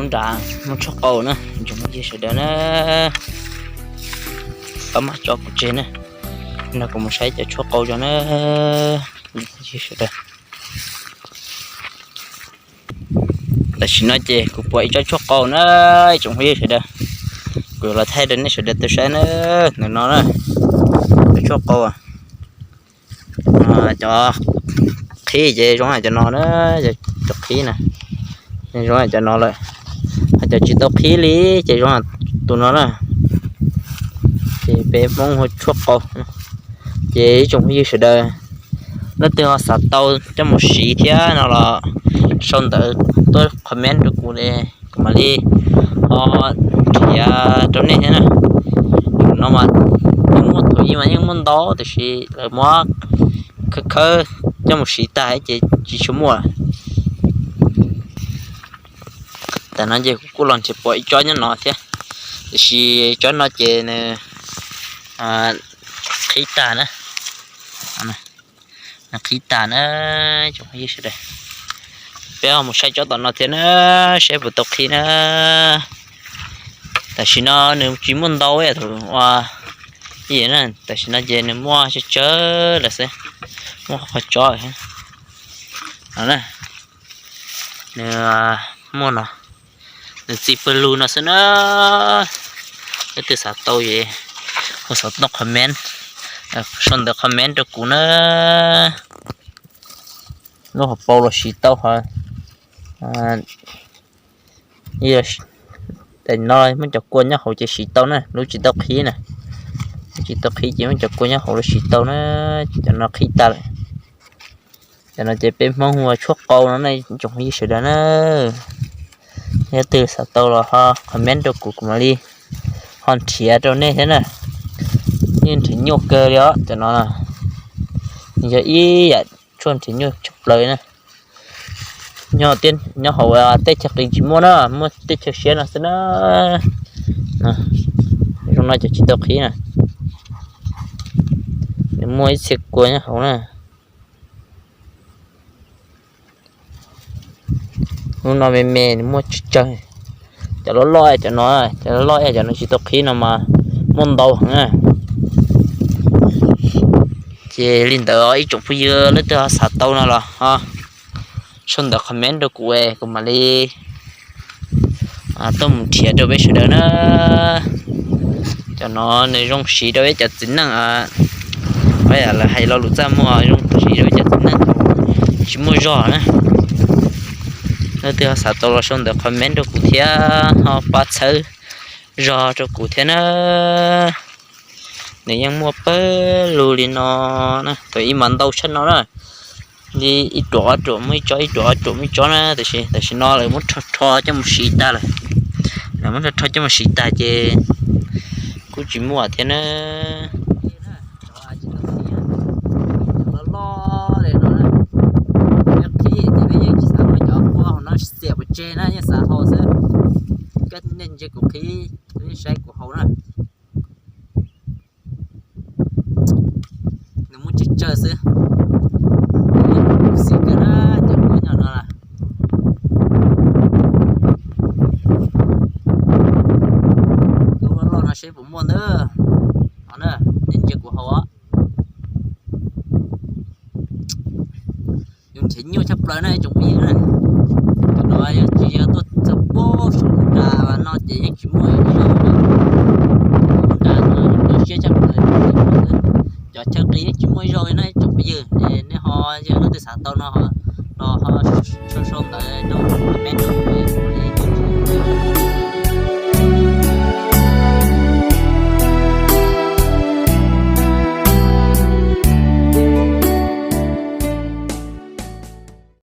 Nram muaj tshuaj qau na, tsoom phooj ywg sawv daws na. Pab maj tso kuv tseg na, nrog kuv mus saib cov tshuaj qau tso na, phooj ywg sawv daws. Tam sim no ces kuv pom ib tsob tshuaj qau na, tsoom phooj ywg sawv daws. Kuv yuav los thaij rau nej sawv daws tau saib na, ntawm no na, cov tshuaj qau. Cov qhib ces zoo li cov no na, cov qhib na, zoo li cov no lawm. Ho cov tsis tau qhib li ces zoo li tus no na. Ces peb Hmoob hu tshuaj qau. Ces ib tsoom phooj ywg sawv daws, leej twg ho xav tau coj mus siv thiab no los sau ntawv tuaj comment rau kuv, kuv mam li ho nrhiav rau nej thiab na. No mas muaj thaum ub mas yeej muaj ntau tiam sis lawv muab khawb khawb coj mus siv tag ces tsis tshua muaj. Tam no ces kuv kuj los nrhiav pom ib tsob nyob no thiab, tiam sis tsob no ces nws qhib tag na. Nws qhib tag na, tsoom phooj ywg sawv daws. Peb ho mus saib tsob tom no thiab na, saib puas tau qhib na. Tam sim no nws tsis muaj ntau, thaum ua tam sim no ces nws muaj tsawg tsawg lawm xwb, muaj qhov tsob no na. Nws muaj no, nws txi pawg lug no xwb na. Leej twg xav tau es hu xov tooj comment, sau ntawv comment rau kuv na. Lub hauv paus los siv tau, tam no muaj cov kua nyob hauv ces siv tau na, lub tsis tau qhib na. Lub tsis tau qhib ces muaj cov kua nyob hauv los siv tau na, cov no qhib tag lawm. Cov no ces peb Hmoob hu ua tshuaj qau no ne, tsoom phooj ywg sawv daws na. Leej twg xav tau los ho comment rau kuv, kuv mam li ho nrhiav rau nej thiab na. Yeej nrhiav nyuaj kawg li os cov no. Nws yog ib yam tshuaj nrhiav nyuaj tshaj plaws na. Nyob, nyob hauv teb chaws qis tsis muaj na, muaj teb chaws siab no xwb na. Zoo no cov tsis tau qhib na. Nws muaj ib txhia kua nyob hauv na. Lub no me me nws muaj tsawg tsawg. Cov loj loj cov no, cov loj loj cov no tsis tau qhib no mas muaj ntau heev na. Ces li ntawd ib tsoom phooj ywg leej twg ho xav tau no los ho sau ntawv comment rau kuv, kuv mam li tuaj mus nrhiav rau peb sawv daws na. Cov no nws zoo siv rau peb cov txiv neej, lawv hais lo lus txaj muag, zoo siv rau peb cov txiv neej thaum tsis muaj zog na. Leej twg ho xav tau los sau ntawv comment rau kuv thiab ho pab txhawb zog rau kuv thiab na. Nws yeej muaj pawg lug li no na, thaum ub mas ntau tshaj no na. Li ib ruam ob ruam muaj ib tsob, ib ruam ob ruam muaj ib tsob na, tiam sis tam sim no lawv muab rho rho coj mus siv tag lawm. Lawv muab rho rho coj mus siv tag ces kuj tsis muaj thiab na. Loj loj li no, qhib ces peb yeej tsis xav muab cov kua hauv no xiam pov tseg na, yeej xav haus xwb. Koj nej ntsia kuv qhib, nej saib kuv haus na. Nws muaj tsawg tsawg xwb. Xim kawg na, cov kua nyob no lawm. Lub loj loj no seb puas muaj ntawd. Ho na, nej ntsia kuv haus os. Yus nrhiav nyuaj tshaj plaws na ib tsoom phooj ywg na. Cov no yog tsis yog tuaj txog puag saum nram no ces yeej tsis muaj ib zaug li. Nram no siab tshaj plaws, cov chaw qis yeej tsis muaj ib zaug li na ib tsoom phooj ywg. Es nej ho yog leej twg xav tau no los ho sau sau ntawv rau comment rau kuv.